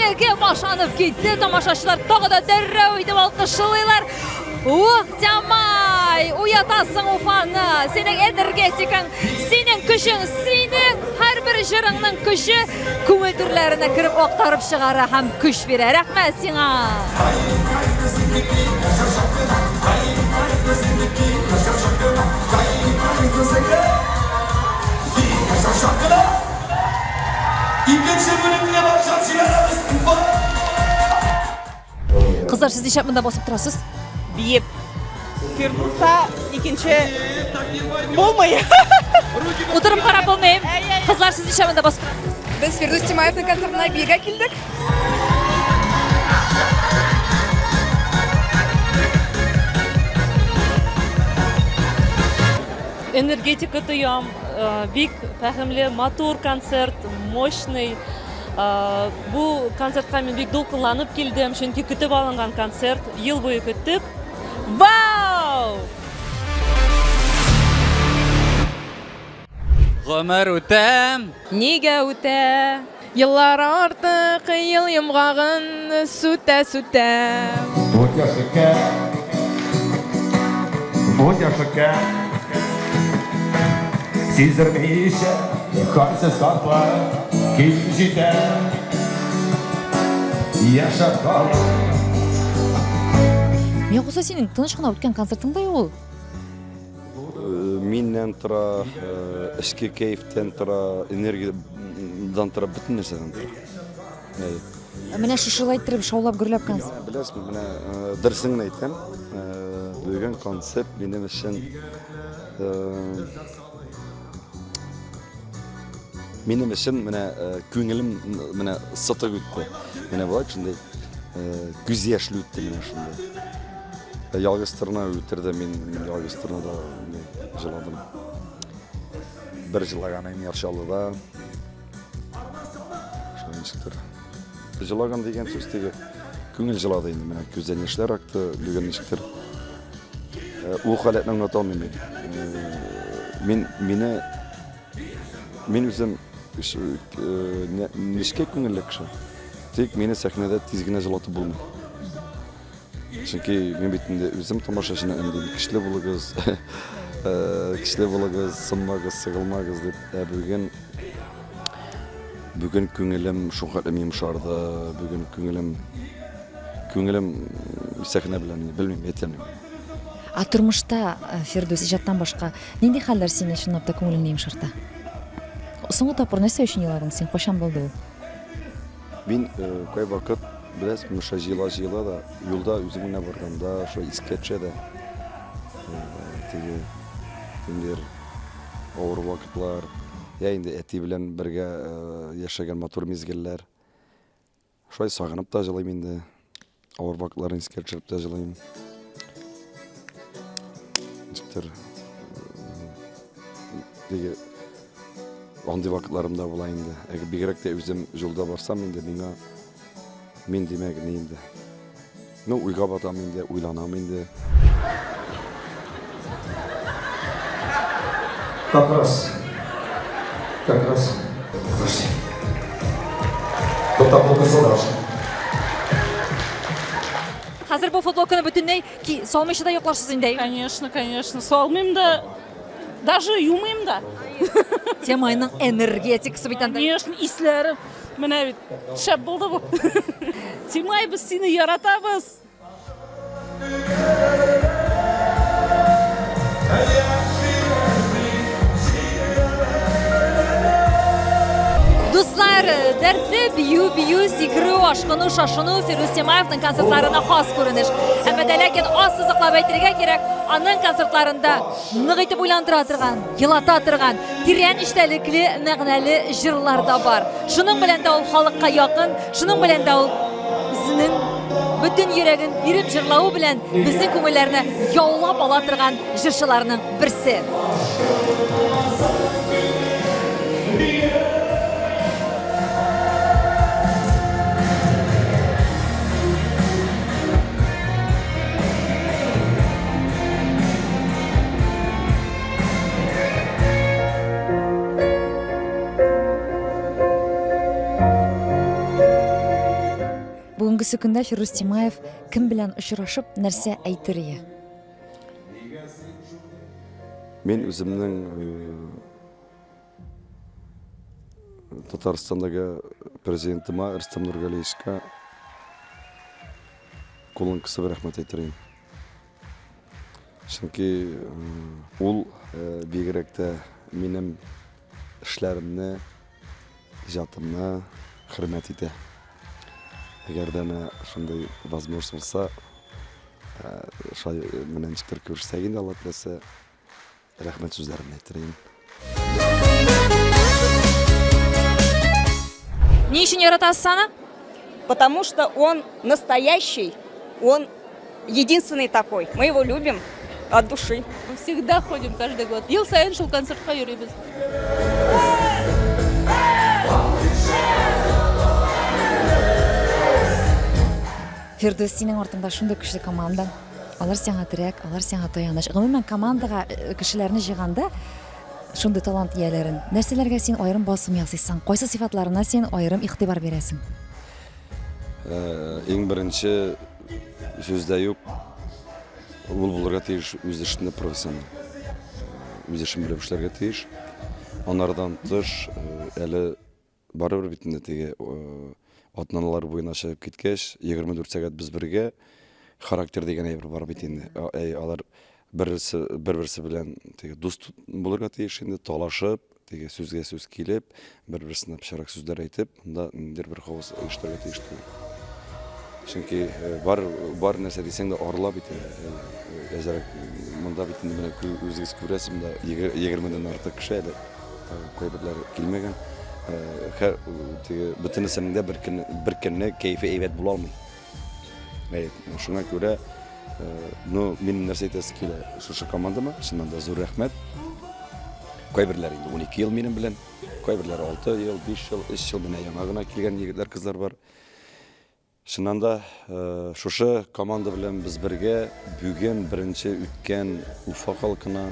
Теге башланып китте, тамашачылар тагы да дәррәү итеп алкышлыйлар. Ух, Тямай, уятасың Уфаны. Синең энергетикаң, синең көчең, синең һәрбер җырыңның көче күңел түрләренә кереп актарып чыгара һәм көч бирә. Рәхмәт сиңа. Икенче бүлекне башлап җибәрәбез. Уфа! Кызлар, сез нишләп монда басып торасыз? Биеп. Фирдуста икенче булмый. Утырып карап булмый. Кызлар, сез нишләп монда басып торасыз? Без Фирдүс Тимаевның концертына биергә килдек. Энергетика тоям, бик фәһемле, матур концерт, мощный. Бу концертка мин бик дулкынланып килдем, чөнки көтеп алынган концерт, ел буе көттек. Вау! Гомер үтә. Нигә үтә? Еллар артык ел йомгагын сүтә-сүтә. Бу яшекә, бу яшекә Сиздермичә, хәлсез картлар килеп җитә. Яшәп кал. Миңа калса, синең тыныч кына үткән концертың да ул. Миннән тора, эчке кәефтән тора, энергиядан тора, бөтен нәрсәдән тора. Әйе. Менә шушылай иттереп шаулап гөрләп концерт. Беләсезме, менә дөресен генә әйтәм, бүген концерт минем өчен минем өчен менә күңелем менә сытык үтте. Менә болай шундый күз яшьле үтте менә шундый. Ялгыз торна үтерде, мин ялгыз торнада җыладым. Бер җылаганым Яр Чаллыда. Шулай ничектер. Җылаган дигән сүз теге күңел җылады инде менә күздән яшьләр акты, бүген ничектер. Ул халәтне аңлата алмыйм мин. Мин мине мин үзем нечкә күңелле кеше. Тик мине сәхнәдә тиз генә җылатып булмый. Чөнки мин бит инде үзем тамашачыны өндим, көчле булыгыз, көчле булыгыз, сынмагыз, сыгылмагыз дип. Ә бүген бүген күңелем шулхәтле йомшарды, бүген күңелем күңелем сәхнә белән, белмим, әйтә алмыйм. Ә тормышта, Фирдүс, иҗаттан башка нинди хәлләр сине чынлап та күңелеңне йомшарта? Соңгы тапкыр нәрсә өчен еладың син? Кайчан булды ул? Мин кайвакыт, беләсезме, шулай җыела-җыела да, юлда үзем генә барганда, шулай искә төшә дә, теге ниндидер авыр вакытлар, я инде әти белән бергә яшәгән матур мизгелләр. Шулай сагынып та җылыйм инде. Авыр вакытларны искә төшереп тә җылыйм. Ничектер теге андый вакытларым да була инде. Әгәр бигрәк тә үзем юлда барсам инде миңа мин димәк ни инде. Ну, уйга батам инде, уйланам инде. Как раз. Как раз. Подожди. Туктап булды. Хәзер бу футболканы бөтенләй салмыйча да йокларсыз инде. Конечно, конечно. Салмыйм да, даже юмыйм да. Темайның энергетикасы бит анда. Конечно, исләре. Менә бит, шәп булды бу. Тимай, без сине яратабыз. Дуслар, дәртле бию, бию, сикерү, ашкыну, шашыну Фирүз Тимаевның концертларына хас күренеш. Әмма дә ләкин ассызыклап әйтергә кирәк, аның концертларында нык итеп уйландыра торган, елата торган, тирән эчтәлекле, мәгънәле җырлар да бар. Шуның белән дә ул халыкка якын, шуның белән дә ул үзенең бөтен йөрәген биреп җырлавы белән безнең күңелләрне яулап ала торган җырчыларның берсе. Бүгенгесе көндә Фирдүс Тимаев кем белән очрашып, нәрсә әйтер ие? Мин үземнең Татарстандагы президентыма Рөстәм Нургалиевичка кулын кысып рәхмәт әйтер идем. Чөнки ул бигрәк тә минем эшләремне, иҗатымны хөрмәт итә. Әгәр дә менә шундый возможность булса, шулай менә ничектер күрешсәк инде, Алла теләсә, рәхмәт сүзләремне әйтер идем. Ни өчен яратасыз аны? Потому что он настоящий, он единственный такой. Мы его любим от души. Мы всегда ходим каждый год. Ел саен шул концертка йөрибез. Фирдүс, синең артыңда шундый көчле команда. Алар сиңа терәк, алар сиңа таяныч. Гомумән, командага э, кешеләрне җыйганда шундый талант ияләрен, нәрсәләргә син аерым басым ясыйсың? Кайсы сыйфатларына син аерым игътибар бирәсең? Э, иң беренче сүз дә юк, ул булырга тиеш үз эшендә профессионал. Үз эшен белеп эшләргә тиеш. Анардан тыш, э, әле Барыбер бит инде теге атналар буена чыгып киткәч, 24 сәгать без бергә, характер дигән әйбер бар бит инде. Әй, алар берсе бер-берсе белән теге дус булырга тиеш инде, талашып, теге сүзгә сүз килеп, бер-берсенә пычрак сүзләр әйтеп, монда ниндидер бер хаос оештырырга тиеш түгел. Чөнки бар бар нәрсә дисәң дә арыла бит инде. Әзерәк монда бит инде менә үзегез күрәсез, монда 20 дән артык кеше әле. Кайберләре килмәгән. Һәр теге бөтенесенең дә бер көнне бер көнне кәефе әйбәт була алмый. Әйе, шуңа күрә, ну, минем нәрсә әйтәсе килә, шушы командама чыннан да зур рәхмәт. Кайберләре инде 12 ел минем белән, кайберләре 6 ел, 5 ел, 3 ел менә яңа гына килгән егетләр, кызлар бар. Чыннан да, шушы команда белән без бергә бүген беренче үткән Уфа халкына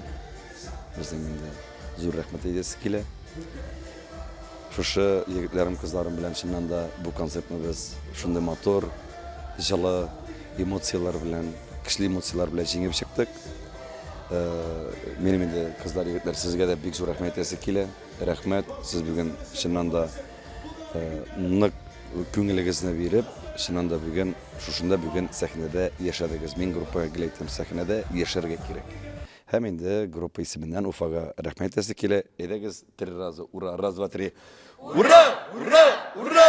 безнең инде зур рәхмәт әйтәсе килә. Шушы егетләрем, кызларым белән чыннан да бу концертны без шундый матур, җылы эмоцияләр белән, көчле эмоцияләр белән җиңеп чыктык. Минем инде, кызлар, егетләр, сезгә дә бик зур рәхмәт әйтәсе килә. Рәхмәт, сез бүген чыннан да нык күңелегезне биреп, чыннан да бүген шушында бүген сәхнәдә яшәдегез. Мин группага гел әйтәм, сәхнәдә яшәргә кирәк. Һәм инде группа исеменнән Уфага рәхмәт әйтәсе килә. Әйдәгез, три раза ура, раз, два, три. Ура! Ура! Ура!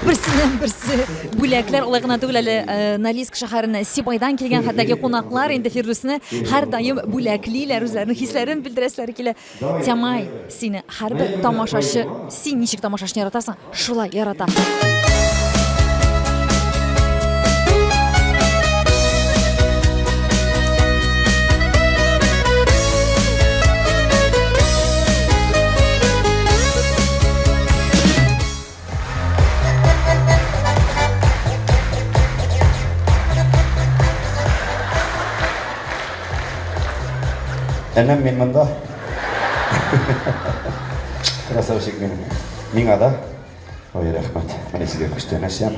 Берсеннән берсе бүләкләр, алай гына түгел әле э, Норильск шәһәренә Сибайдан килгән хәтта кунаклар инде Фирдүсне һәрдаим бүләклиләр, үзләренең хисләрен белдерәселәре килә. Тямай, сине һәрбер тамашачы, син ничек тамашачыны яратасың, шулай ярата. Энем, мин монда. Красавчик минем. Миңа да. Ой, рәхмәт. Менә сезгә күчтәнәч ям.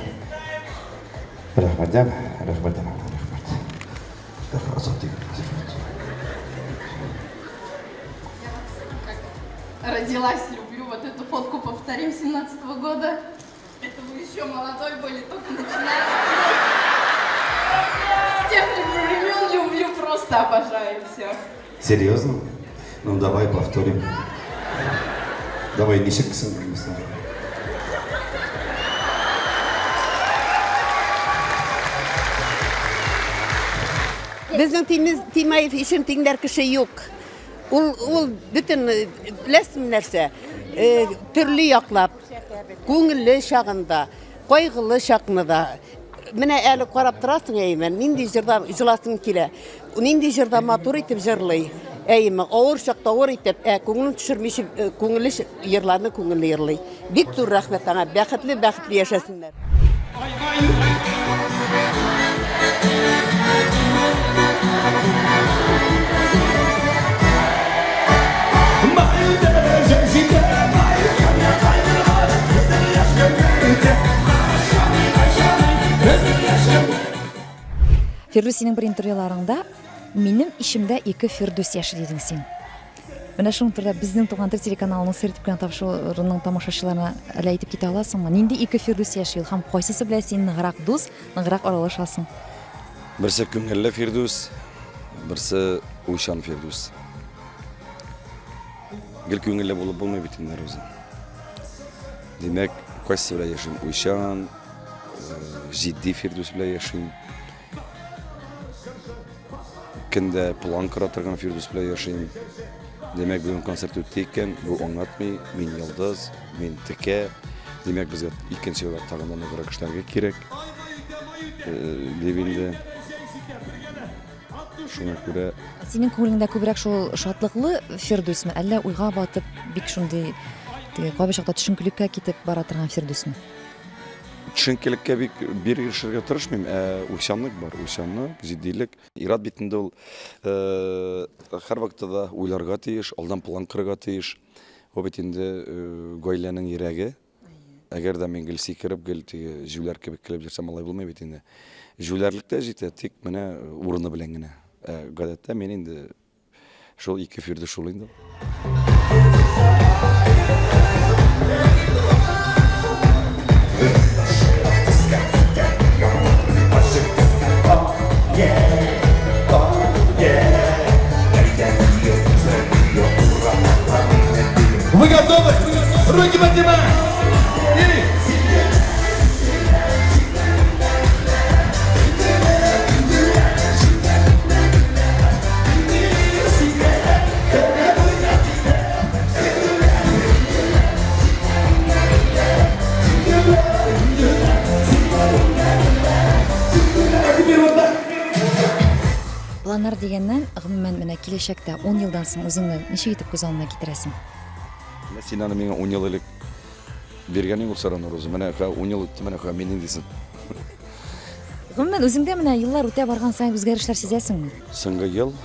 Рәхмәт ям, рәхмәт ям, рәхмәт. Азат дигән. Родилась, люблю вот эту фотку, повторим, 17 -го года. Это вы еще молодой были, только начинали. С тех времен люблю, просто обожаю все. Серьезно? Ну давай повторим. Давай, ничек соң Безнең Тимаев өчен тиңнәр кеше юк. Ул ул бөтен беләсеңме нәрсә? Төрле яклап, күңелле чагында, кайгылы чакны да. Менә әле карап торасың, әйеме, нинди җырда җыласың килә. Нинди җырда матур итеп җырлый. Әйеме, авыр чакта авыр итеп, ә күңелен төшермичә, күңелле җырларны күңелле җырлый. Бик зур рәхмәт аңа. Бәхетле, бәхетле яшәсеннәр. Фирдүс, синең бер интервьюларыңда минем ишемдә ике Фирдүс яши дидең син. Менә шуның турында безнең Туган тел телеканалының Сер итеп кенә тапшыруының тамашачыларына әле әйтеп китә аласыңмы? Нинди ике Фирдүс яши ул һәм кайсысы белән син ныграк дус, ныграк аралашасың? Берсе күңелле Фирдүс, берсе уйчан Фирдүс. Гел күңелле булып булмый бит инде Роза. Димәк, кайсысы белән яшим? Уйчан, җитди Фирдүс белән яшим. Көндә план кора торган Фирдүс белән яшим. Димәк, бүген концерт үтте икән, бу аңлатмый, мин йолдыз, мин текә. Димәк, безгә икенче елга тагын да ныграк эшләргә кирәк. Дип инде. Шуңа күрә Синең күңелеңдә күбрәк шул шатлыклы Фирдүсме, әллә уйга батып, бик шундый теге кайбер чакта төшенкелеккә китеп бара торган Фирдүсме? Төшенкелеккә бик бирешергә тырышмыйм, ә уйчанлык бар, уйчанлык, җитдилек. Ир-ат бит инде ул һәрвакытта да уйларга тиеш, алдан план корырга тиеш. Ул бит инде гаиләнең йөрәге. Әгәр дә мин гел сикереп, гел теге җүләр кебек килеп йөрсәм, алай булмый бит инде. Җүләрлек тә җитә, тик менә урыны белән генә. Ә гадәттә мин инде Шул ике фирде шул инде. Вы готовы? Руки поднимаем! И... Планнар дигәннән, гомумән, менә киләчәктә 10 елдан соң үзеңне ничек итеп күз алдына китерәсең? Менә син аны миңа 10 ел элек биргән идең ул сорауны, Роза. Менә 10 ел үтте, менә мин ниндисең? Гомумән, үзеңдә менә еллар үтә барган саен үзгәрешләр сизәсеңме? Соңгы ел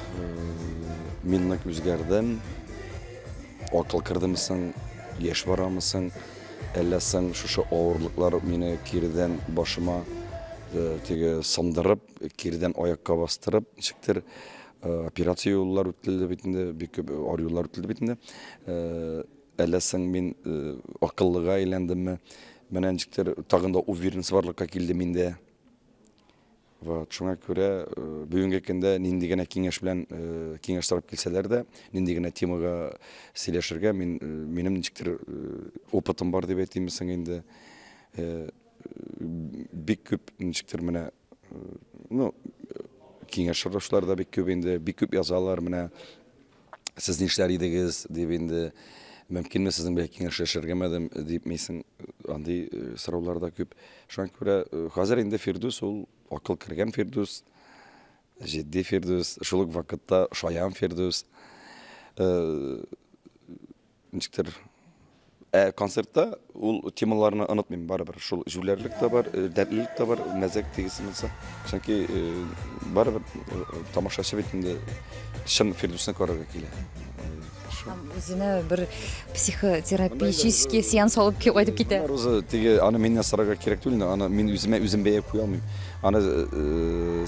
мин нык үзгәрдем. Акыл кердеме соң, яшь барамы соң, әллә соң шушы авырлыклар мине киредән башыма теге сындырып, киредән аякка бастырып, ничектер операция юллар үтелде бит инде, бик күп авыр юллар үтелде бит инде. Әллә соң мин акыллыга әйләндемме? Менә ничектер тагын да уверенность барлыкка килде миндә. Вот, шуңа күрә бүгенге көндә нинди генә киңәш белән киңәш сорап килсәләр дә, нинди генә темага сөйләшергә, мин минем ничектер опытым бар дип әйтимме соң инде. Бик күп ничектер менә ну киңәш сораучылар да бик күп инде, бик күп язалар менә сез нишләр идегез дип инде мөмкинме сезнең белән киңәшләшергәме дип мисең андый э, сораулар да күп шуңа күрә э, хәзер инде Фирдүс ул акыл кергән Фирдүс җитди Фирдүс шул ук вакытта шаян Фирдүс э, Ничектер Ә концертта ул темаларны онытмыйм барыбер. Шул җүләрлек тә бар, э, дәртлелек тә бар, мәзәк тигезсе булса. Чөнки э, барыбер э, тамашачы бит инде чын Фирдүсне карарга килә. Һәм үзенә бер психотерапевтический сеанс алып кайтып китә. Роза, теге аны миннән сорарга кирәк түгел, аны мин үземә үзем бәя куя алмыйм. Аны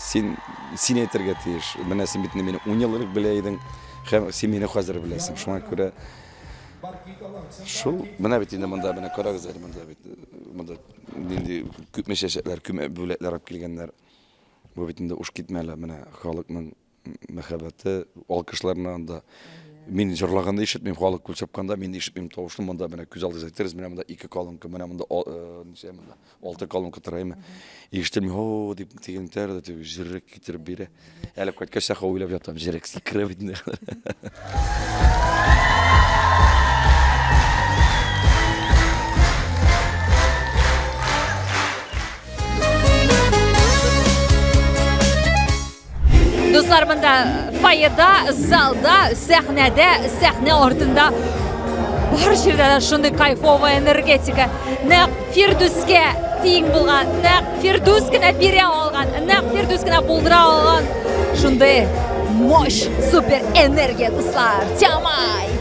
син син әйтергә тиеш. Менә син бит инде мине 10 ел элек белә идең. Һәм син мине хәзер беләсең. Шуңа күрә шул менә бит инде монда менә карагыз әле монда бит монда нинди күпме чәчәкләр, күпме бүләкләр алып килгәннәр. Бу бит инде уш китмә әле менә халыкның мәхәббәте, алкышларына анда. Мин җырлаганда ишетмим, халык кул чапканда мин ишетмим тавышны монда менә күз алдыгызга китерегез, менә монда ике колонка, менә монда ничә монда Алты колонка тора име. Ишетәм, о дип дигән тәр дә җирәк китереп бирә. Әле кайткач та уйлап ятам, җирәк сикерә бит инде. Дуслар, монда фойеда, залда, сәхнәдә, сәхнә артында бар җирдә дә шундый кайфовая энергетика. Нәкъ Фирдүскә тиң булган, нәкъ Фирдүс кенә бирә алган, нәкъ Фирдүс кенә булдыра алган шундый мощь, супер энергия, дуслар. Тямай!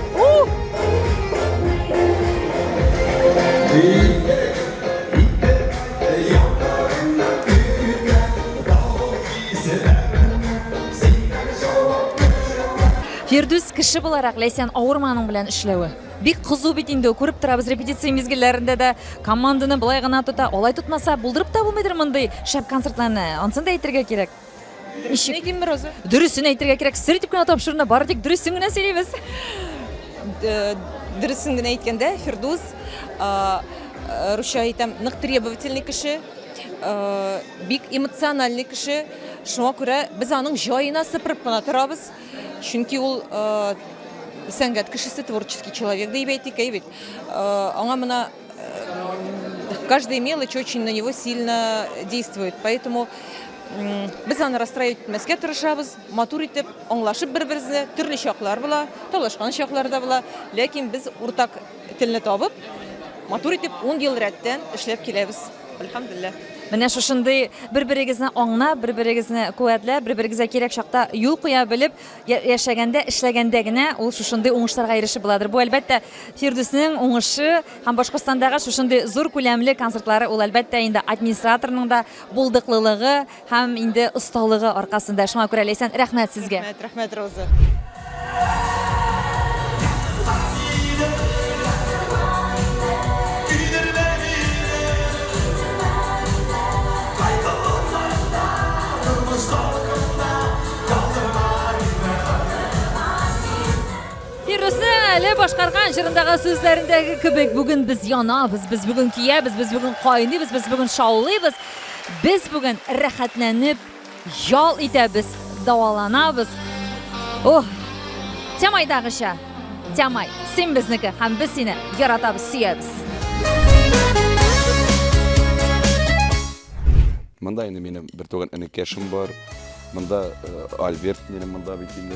Кеше буларак Ләйсән авырмы аның белән эшләве? Бик кызу бит инде ул, күреп торабыз репетиция мизгелләрендә дә команданы болай гына тота. Алай тотмаса, булдырып та булмыйдыр мондый шәп концертларны. Ансын да әйтергә кирәк. Дөресен әйтимме, Роза? Дөресен әйтергә кирәк. Сер итеп кенә тапшыруны бары тик дөресен генә сөйлибез. Дөресен генә әйткәндә, Фирдүс, русча әйтәм, нык требовательный кеше, бик эмоциональный кеше. Шуңа күрә без аның җаена сыпырып кына торабыз. Чөнки ул сәнгать кешесе, творческий человек дип әйтик, әй бит. Аңа мына каждая мелочь очень на него сильно действует. Поэтому без аны расстраивать итмәскә тырышабыз, матур итеп, аңлашып бер-беребезне, төрле чаклар була, талашкан чаклар да була, ләкин без уртак телне табып, матур итеп 10 ел рәттән эшләп киләбез. Әлхәмдүлилләһ. Менә шушындый бер-берегезне аңлап, бер-берегезне куәтләп, бер-берегезгә кирәк чакта юл куя белеп яшәгәндә, эшләгәндә генә ул шушындый уңышларга ирешеп буладыр. Бу, әлбәттә, Фирдүснең уңышы һәм Башкортстандагы шушындый зур күләмле концертлары ул, әлбәттә, инде администраторның да булдыклылыгы һәм инде осталыгы аркасында. Шуңа күрә, Ләйсән, рәхмәт сезгә. Рәхмәт, рәхмәт, Роза. Фирдүснең әле башкарган җырындагы сүзләрендәге кебек, бүген без янабыз, без бүген киябез, без бүген кайныйбыз, без бүген шаулыйбыз. Без бүген рәхәтләнеп ял итәбез, дәваланабыз. Ох, Тямайдагыча, Тямай, син безнеке һәм без сине яратабыз, сөябез. Монда инде минем бертуган энекәшем бар. Монда э, Альберт минем монда бит инде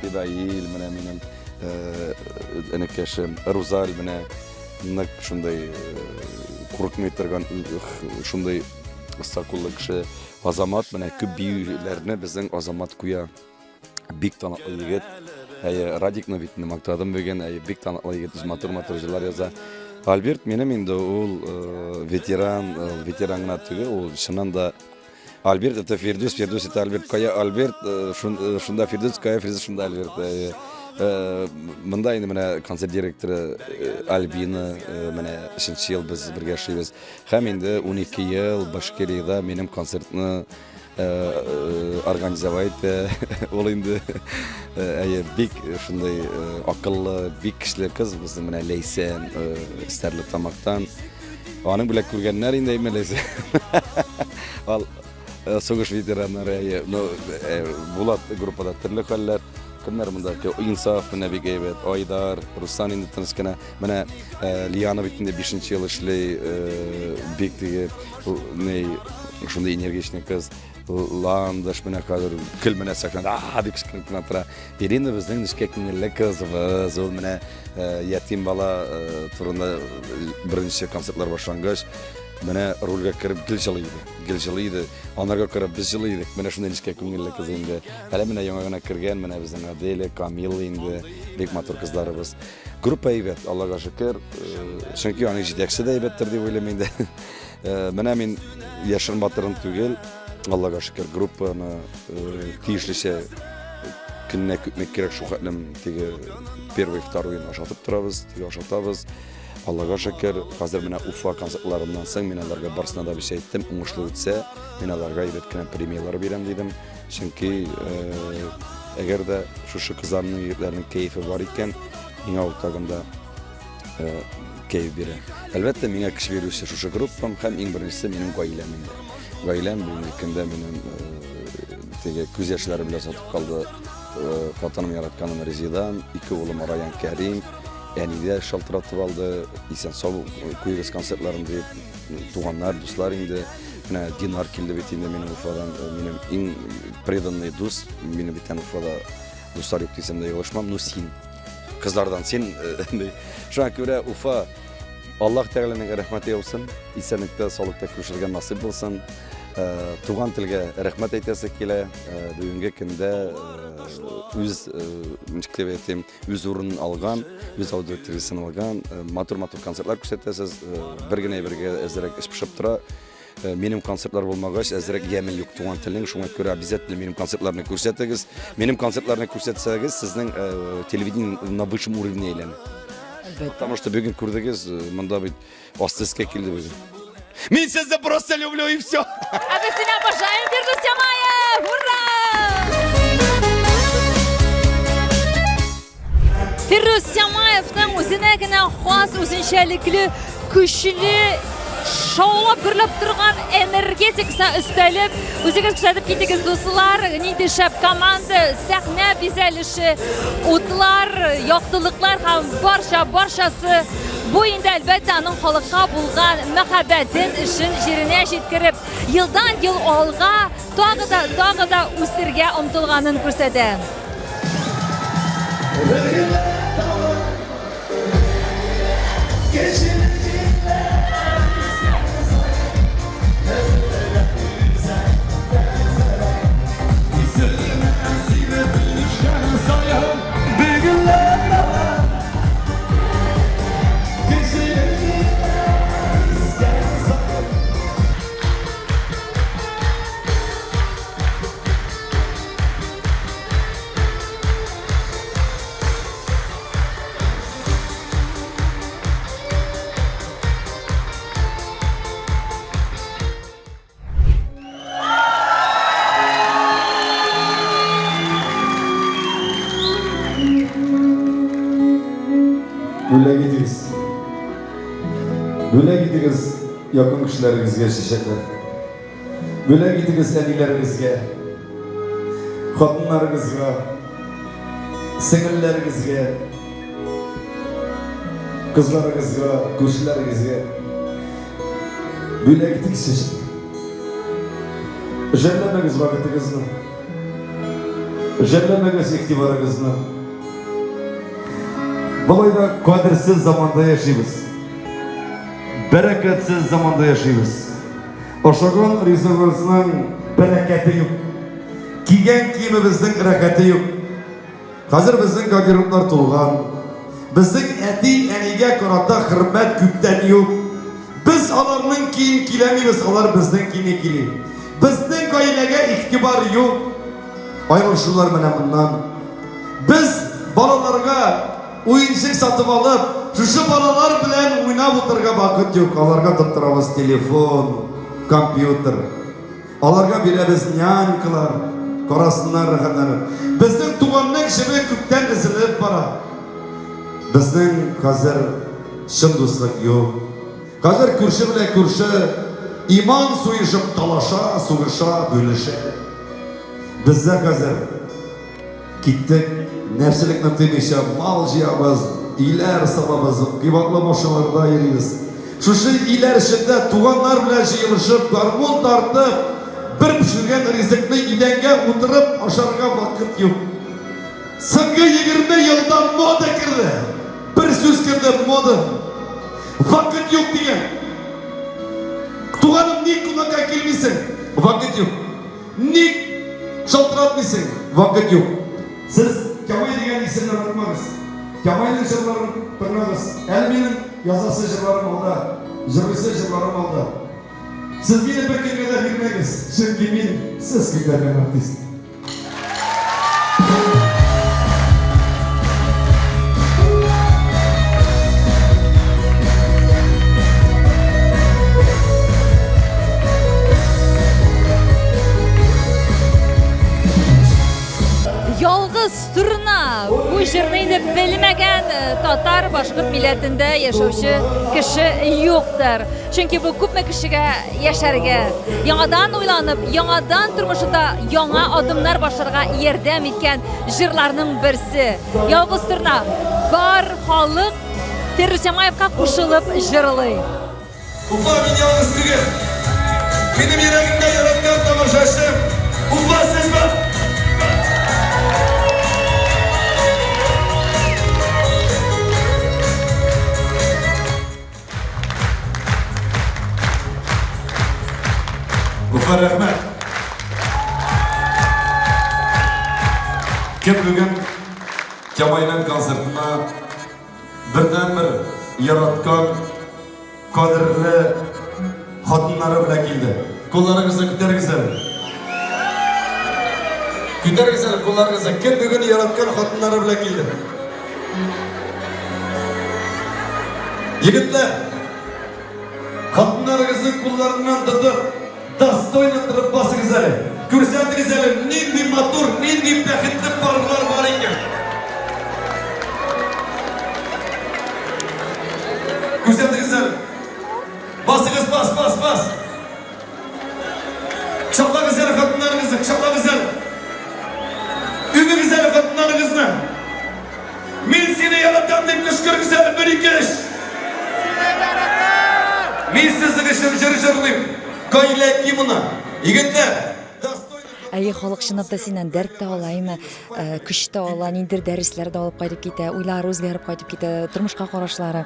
Фидаил менә минем э, энекәшем, Рузаль менә нык шундый э, курыкмый торган шундый оста куллы кеше. Азамат менә күп биюләрне безнең Азамат куя. Бик таныклы егет. Әйе, Радикны бит инде мактадым бүген. Әйе, бик таныклы егет, үзе матур-матур җырлар яза. Альберт минем инде ул э, ветеран, э, ветеран гына түгел, ул чыннан да Альберт это Фирдүс, Фирдүс это Альберт. Кая Альберт, э, шунда Фирдүс, кая Фирдүс, шунда Альберт. Әйе. Монда инде менә концерт директоры Альбина, менә өченче ел без бергә эшлибез. Һәм инде 12 ел Башкириядә минем концертны организовать итә. Ул инде әйе, бик шундый акыллы, бик көчле кыз безнең менә Ләйсән Стәрлетамактан. Аның белән күргәннәр инде әйме Ләйсән. Ал сугыш ветераннары, әйе. Ну, Булат группада төрле хәлләр. Кемнәр монда? Инсаф менә бик әйбәт, Айдар, Руслан инде тыныч кенә. Менә э, Лиана бит инде бишенче ел эшли, э, бик теге ни шундый энергичный кыз. Ландыш менә хәзер көл менә сәхнәдә а дип кычкырып кенә тора. Ирина безнең нечкә күңелле кызыбыз. Ул менә э, ятим бала турында беренче концертлар башлангач, менә рольгә кереп гел җылый иде. Гел җылый иде. Анарга кереп без җылый идек. Менә шундый нечкә күңелле кыз инде. Әле менә яңа гына кергән, менә безнең Аделя, Камила инде, бик матур кызларыбыз. Группа әйбәт, Аллага шөкер. Э, чөнки аның җитәкчесе дә әйбәттер дип уйлыйм инде. Э, менә мин яшерен батырын түгел, Аллага шөкер, группаны э, тиешлечә көненә күпме кирәк шул хәтлем теге первый, второй ашатып торабыз, теге ашатабыз. Аллага шөкер, хәзер менә Уфа концертларыннан соң мин аларга барысына да бишә әйттем, уңышлы үтсә, мин аларга әйбәт кенә премияләр бирәм дидем. Чөнки әгәр дә шушы кызларның, егетләрнең кәефе бар икән, миңа ул тагын да кәеф бирә. Әлбәттә, миңа көч бирүче шушы группам һәм иң беренчесе минем гаиләм инде. Гаиләм бүгенге көндә минем теге күз яшьләре белән сатып калды. Хатыным яратканым Резидам, ике улым Раян Кәрим, әни дә шалтыратып алды, исән сау куегыз концертларын дип, туганнар, дуслар инде. Менә Динар килде бит инде минем Уфадан, э, минем иң преданный дус, минем бит Уфада дуслар юк дисәм дә ялгышмам, ну син. Кызлардан син. Э, Шуңа күрә Уфа Аллаһ Тәгаләнең рәхмәте яусын, исәнлектә, саулыкта күрешергә насыйп булсын. Э, туган телгә рәхмәт әйтәсе килә. Бүгенге көндә үз ничек дип әйтим, үз урынын алган, үз аудиториясен алган, матур-матур концертлар күрсәтәсез. Бер генә бергә әзерәк эш пешеп тора. Минем концертлар булмагач, әзрәк яме юк туган телнең, шуңа күрә обязательно минем концертларны күрсәтегез. Минем концертларны күрсәтсәгез, сезнең телевидение на высшем уровне әйләнә. Потому что бүген күрдегез, монда бит асты өскә килде бүген. Мин сезне просто люблю и все. А без сине обожаем, Фирдүс Тямаев! Ура! Фирдүс Тямаевның үзенә генә хас үзенчәлекле, көчле, шаулап гөрләп торган энергетикасына өстәлеп, үзегез күзәтеп китегез, дуслар, нинди шәп команда, сәхнә бизәлеше, утлар, яктылыклар һәм барча барчасы бу инде әлбәттә аның халыкка булган мәхәббәтен, эшен җиренә җиткереп, елдан-ел алга тагы да, тагы да үсергә омтылганын күрсәтә. Бүләк итегез. Бүләк итегез якын кешеләрегезгә чәчәкләр. Бүләк итегез әниләрегезгә, хатыннарыгызга, сеңелләрегезгә, кызларыгызга, күршеләрегезгә. Бүләк итегез чәчәк. Жәлләмәгез вакытыгызны. Жәлләмәгез игътибарыгызны. Болай да кадерсез заманда яшибез. Бәрәкәтсез заманда яшибез. Ашаган ризыгыбызның бәрәкәте юк. Кигән киемебезнең рәхәте юк. Хәзер безнең гардероблар тулган. Безнең әти-әнигә карата хөрмәт күптән юк. Без аларның кием киләмибез, алар безнең киемне кили. Безнең гаиләгә игътибар юк. Аерылышулар менә моннан. Без балаларга уенчык сатып алып, шушы балалар белән уйнап утырырга вакыт юк. Аларга тоттырабыз телефон, компьютер. Аларга бирәбез нянькалар, карасыннар рәхәтләнеп. Безнең туганның җебе күптән өзелеп бара. Безнең хәзер чын дуслык юк. Хәзер күрше белән күрше иман суешып талаша, сугыша, бүлешә. Бездә хәзер киттек, нәфселекне тыймыйча мал җыябыз, өйләр салабыз, кыйбатлы машиналарда йөрибез. Шушы өйләр эчендә туганнар белән җыелышып, гармун тартып, бер пешергән ризыкны идәнгә утырып ашарга вакыт юк. Соңгы 20 елда мода керде. Бер сүз керде мода. Вакыт юк дигән. Туганым, ник кунакка килмисең? Вакыт юк. Ник шалтыратмыйсың? Вакыт юк. Сез Камай дигән исемне онытмагыз. Камайның җырларын тыңлагыз. Әле минем язасы җырларым алда, җырлыйсы җырларым алда. Сез мине беркемгә дә бирмәгез, чөнки мин сез күтәргән артист. Ялгыз торна бу җырны инде белмәгән э, татар башкорт милләтендә яшәүче кеше юктыр. Чөнки бу күпме кешегә яшәргә, яңадан уйланып, яңадан тормышында яңа адымнар башларга ярдәм иткән җырларның берсе. Ялгыз торна бар халык Фирдүс Ямаевка кушылып җырлый. Уфа, мин ялгыз түгел. Минем йөрәгемдә яраткан тамашачым. Уфа, сез бар. Уфа, рәхмәт. Кем бүген Камайның концертына бердәнбер яраткан кадерле хатыннары белән килде? Кулларыгызны күтәрегез әле. Күтәрегез әле кулларыгызны. Кем бүген яраткан хатыннары белән килде? Егетләр, хатыннарыгызның кулларыннан тотып, достойно торып басыгыз әле. Күрсәтегез әле, нинди матур, нинди бәхетле парлар бар икән. Күрсәтегез әле. Басыгыз, бас, бас, бас. Кочаклагыз әле хатыннарыгызны, кочаклагыз әле. Үбегез әле хатыннарыгызны. Мин сине яратам дип кычкырыгыз әле, бер, ике, өч. Мин сезнең өчен җыр җырлыйм. Гаилә гимны. Егетләр, Әйе, халык чынлап та синнән дәрт тә ала, әйме, э, көч тә ала, ниндидер дәресләр дә алып кайтып китә, уйлары үзгәреп кайтып китә, тормышка карашлары.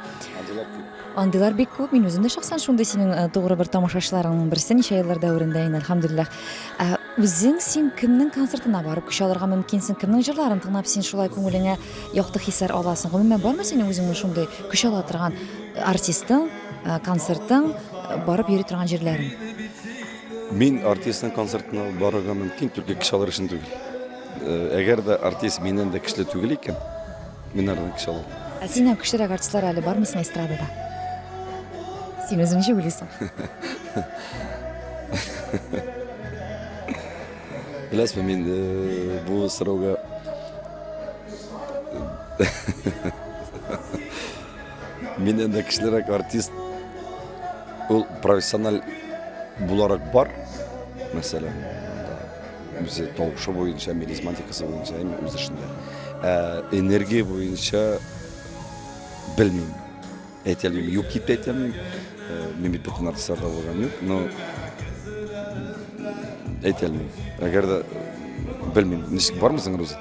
Андыйлар бик күп. Мин үзем дә шәхсән шундый синең э, тугры бер тамашачыларыңның берсе ничә еллар дәверендә инде, әлхәмдүлилләһ. Ә үзең син кемнең концертына барып көч алырга мөмкинсең, кемнең җырларын тыңлап син шулай күңелеңә якты хисләр аласың? Гомумән, бармы синең үзеңнең шундый көч ала торган артистың, э, концертың, э, барып йөри торган җирләрең? Мин артистның концертына барырга мөмкин, только көч алыр өчен түгел. Әгәр дә артист миннән дә көчле түгел икән, Мин ардан көч алам. Ә синнән көчлерәк артистлар әле бармы соң эстрадада? Син үзең ничек уйлыйсың? Беләсезме, мин э, бу сорауга миннән дә көчлерәк артист ул профессиональ буларак бар, мәсәлән, Үзе тавышы буенча, мелизматикасы буенча, әйме, үз эшендә. Ә энергия буенча белмим. Әйтә алмыйм, юк дип тә әйтә алмыйм. Э, мин бит бөтен артистларда булган юк, но әйтә алмыйм. Әгәр дә белмим, ничек бармы соң, Роза?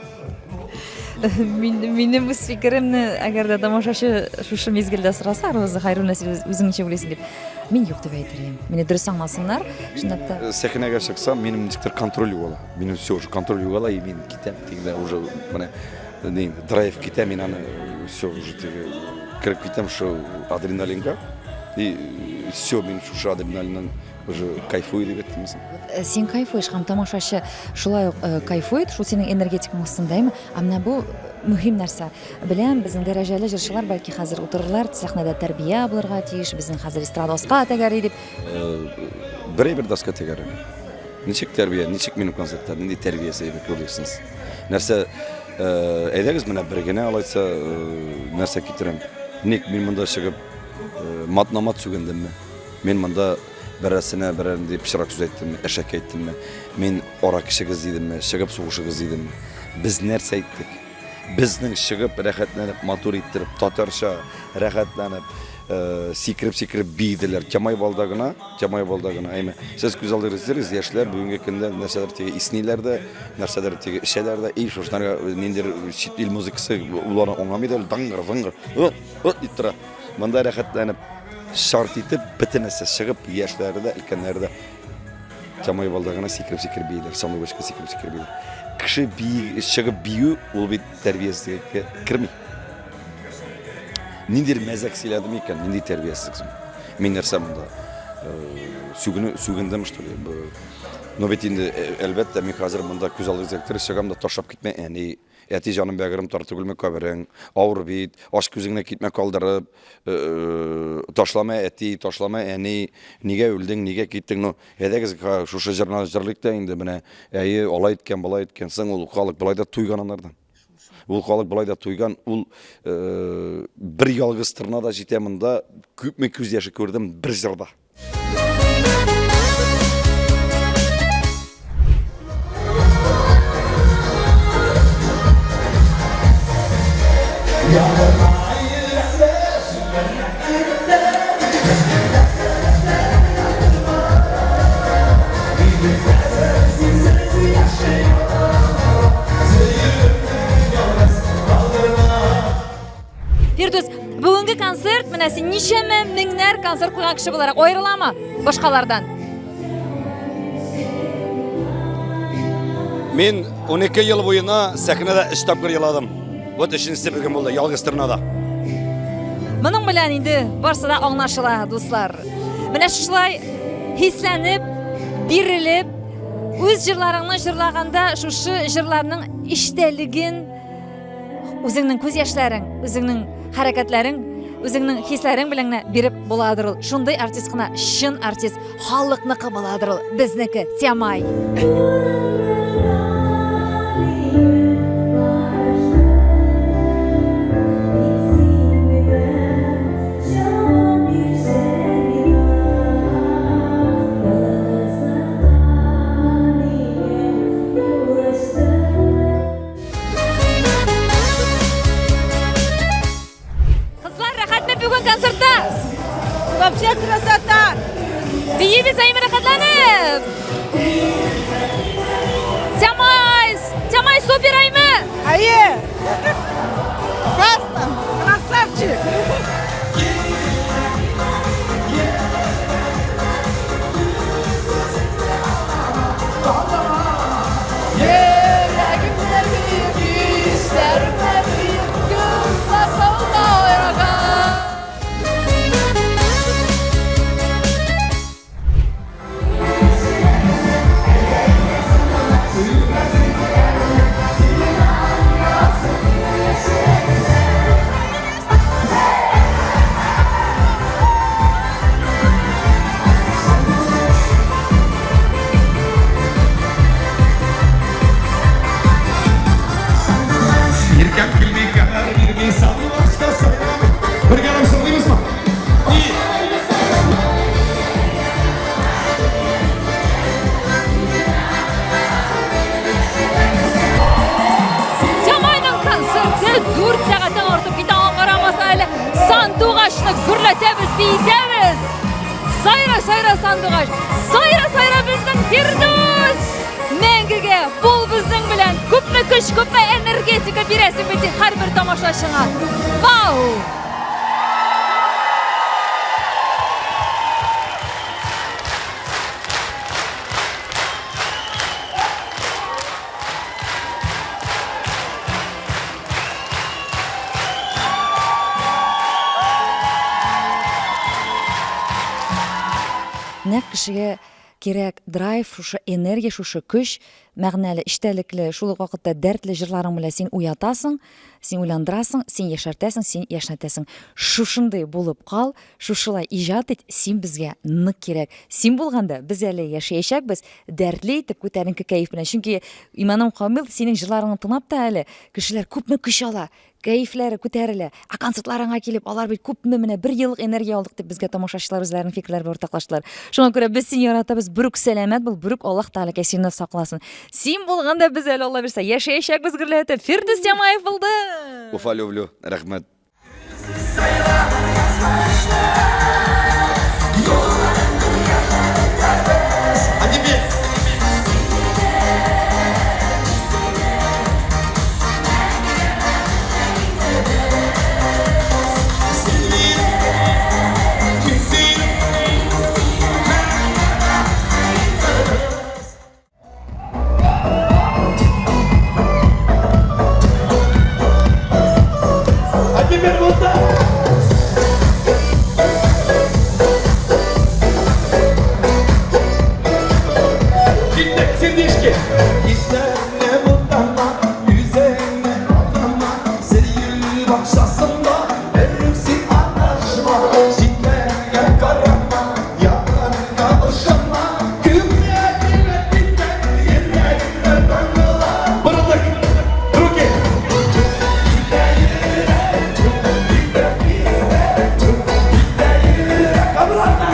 Мин, минем үз фикеремне, әгәр дә тамашачы шушы мизгелдә сораса, Роза Хайруллина, син үзең ничек уйлыйсың дип, мин юк дип әйтер идем. Мине дөрес аңласыннар, чынлап та. Э, сәхнәгә чыксам, минем ничектер контроль югала. Минем все уже контроль югала, и мин китәм, тегендә уже менә ни, драйв китә, мин аны все уже теге кереп китәм шул адреналинга. И все, мин шушы адреналиннан уже кайфую дип әйттем. Э, син кайфуешь һәм тамашачы шулай ук э, кайфует, шул синең энергетикаң астында, әйме? Ә менә бу мөһим нәрсә. Беләм, безнең дәрәҗәле җырчылар бәлки хәзер утырырлар, сәхнәдә тәрбия булырга тиеш, безнең хәзер эстрада аска тәгәри дип. Э, бер әйбер дә аска тәгәри. Ничек тәрбия, ничек минем концертта, нинди тәрбиясе әйбер күрдегез? Нәрсә, әйдәгез менә бер генә алайса, нәрсә китерәм. Ник мин монда чыгып матнамат сүгендемме? Мин монда берәрсенә берәр нинди пычрак сүз әйттемме, әшәке әйттемме? Мин ара кешегез дидемме, чыгып сугышыгыз дидемме? Без нәрсә әйттек? Безнең чыгып рәхәтләнеп, матур иттереп, татарча рәхәтләнеп, э, сикереп-сикереп биеделәр. Тямай балда гына, Тямай балда гына. Әйме, сез күз алдыгызга китерегез, яшьләр бүгенге көндә нәрсәдер теге исниләр дә, нәрсәдер теге эчәләр дә. И, шушыларга ниндидер чит ил музыкасы уларны аңламый да, даңгыр, даңгыр, дип тора. Монда рәхәтләнеп, шарт итеп, бөтенесе чыгып, яшьләре дә, өлкәннәре дә Тямай балда гына сикереп-сикереп бииләр, самогочка сикереп-сикереп бииләр. Кеше бии, чыгып бию, ул бит тәрбиясезлеккә керми. Ниндидер мәзәк сөйләдем икән, нинди тәрбиясезлек соң? Мин нәрсә монда? Э, сүгенү, сүгендем, что ли? Но бит инде, э, әлбәттә, мин хәзер монда күз алдыгызга китереп чыгам да ташлап китмә, әни. Әти җаным бәгырем тартып үлмә каберең, авыр бит, ач күзеңне китмә калдырып, ташлама әти, ташлама әни, нигә үлдең, нигә киттең, ну, әйдәгез, шушы җырны җырлыйк та инде, менә, әйе, алай иткән, болай иткән, соң ул халык болай да туйган анардан. Ул халык болай да туйган, ул бер ялгыз тырна да җитә монда, күпме күз яше күрдем бер җырда. Фирдүс, бүгенге концерт менә син ничәмә меңнәр концерт куйган кеше буларак аерыламы башкалардан? Мин 12 ел буена сәхнәдә өч тапкыр еладым. Вот өченчесе бүген булды, ялгыз торнада. Моның белән инде барсы да аңлашыла, дуслар. Менә шулай хисләнеп, бирелеп, үз җырларыңны җырлаганда шушы җырларның эчтәлеген үзеңнең күз яшьләрең, үзеңнең хәрәкәтләрең, үзеңнең хисләрең белән генә биреп буладыр ул. Шундый артист кына чын артист, халыкныкы буладыр ул, безнеке, Тямай. Кызлар, рәхәтме бүген концертта? Вообще красота! Биибез, әйме рәхәтләнеп! Тямай! Тямай супер әйме! Әйе! Классно! Красавчик! Иркәм килми кәмәр бирми сандугачка сайрамый. Бергә җырлыйбызмы? И Тямайның концерты 4 сәгатьтән артып китә, аңа карамаса әле сандугачны гөрләтәбез, биетәбез. Сайра, сайра сандугач, сайра, сайра безнең Фирдүс! Мәңгегә бул безнең белән. Күпме көч, күпме энергетика бирәсең бит син һәрбер тамашачыңа. Вау! Нәкъ кешегә кирәк драйв, шушы энергия, шушы көч, мәгънәле, эчтәлекле, шул ук вакытта дәртле җырларың белән син уятасың, син уйландырасың, син яшәртәсең, син яшьнәтәсең. Шушындый булып кал, шушылай иҗат ит, син безгә нык кирәк. Син булганда без әле яшәячәкбез, дәртле итеп, күтәренке кәеф белән. Чөнки иманым камил, синең җырларыңны тыңлап та әле кешеләр күпме көч ала, кәефләре күтәрелә. Ә концертларыңа килеп, алар бит күпме менә бер еллык энергия алдык дип безгә тамашачылар үзләренең фикерләре белән уртаклаштылар. Шуңа күрә без сине яратабыз, берүк сәламәт бул, берүк Аллаһ Тәгаләкәй сине сакласын. Син булганда без әле Алла бирсә яшәячәкбез гөрләтеп. Фирдүс Тямаев булды. Уфа люблю. Рәхмәт. А теперь А теперь вот так! Киттек, сердечки! Исләрне бутама, үзеңне алдама, Сер бакчасында бер син адашма, Читләргә карама, ятларга ышанма, Күңелгә кыйммәт иткән йөрәгеңне тыңла. Борылдык! Руки! Обратно!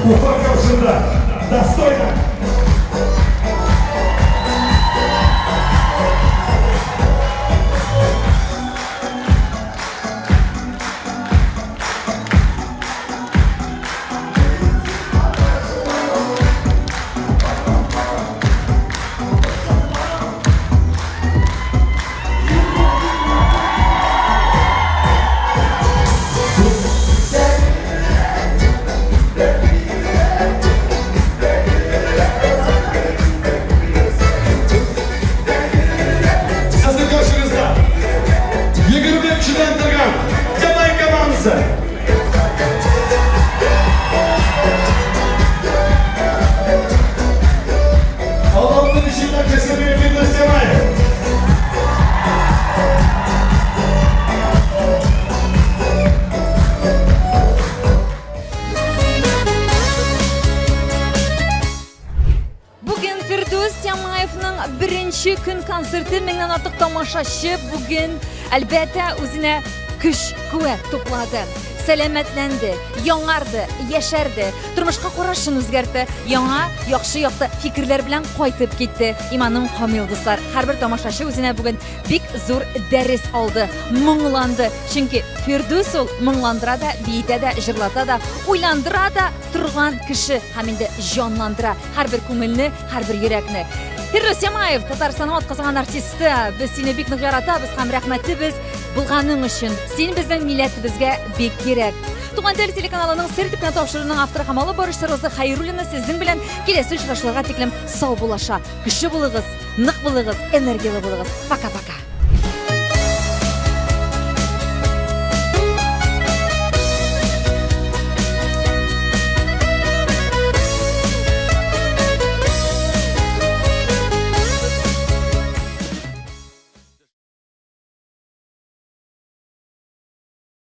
Уфа каршында достойно. беренче көн концерты меңнән артык тамашачы бүген, әлбәттә, үзенә көч, куәт туплады. Сәламәтләнде, яңарды, яшәрде, тормышка карашын үзгәртте, яңа, яхшы якты фикерләр белән кайтып китте. Иманым камил, дуслар, һәрбер тамашачы үзенә бүген бик зур дәрес алды, моңланды. Чөнки Фирдүс ул моңландыра да, биетә дә, җырлата да, уйландыра да торган кеше һәм инде җанландыра һәрбер күңелне, һәрбер йөрәкне. Фирдүс Ямаев, Татарстанның атказанган артисты. Без сине бик нык яратабыз һәм рәхмәтлебез булганың өчен. Син безнең милләтебезгә бик кирәк. Туган тел телеканалының сер итеп кенә тапшыруының авторы һәм алып баручысы Роза Хәйруллина сезнең белән киләсе очрашуларга тиклем сау булаша. Көчле булыгыз, нык булыгыз, энергияле булыгыз. Пока-пока.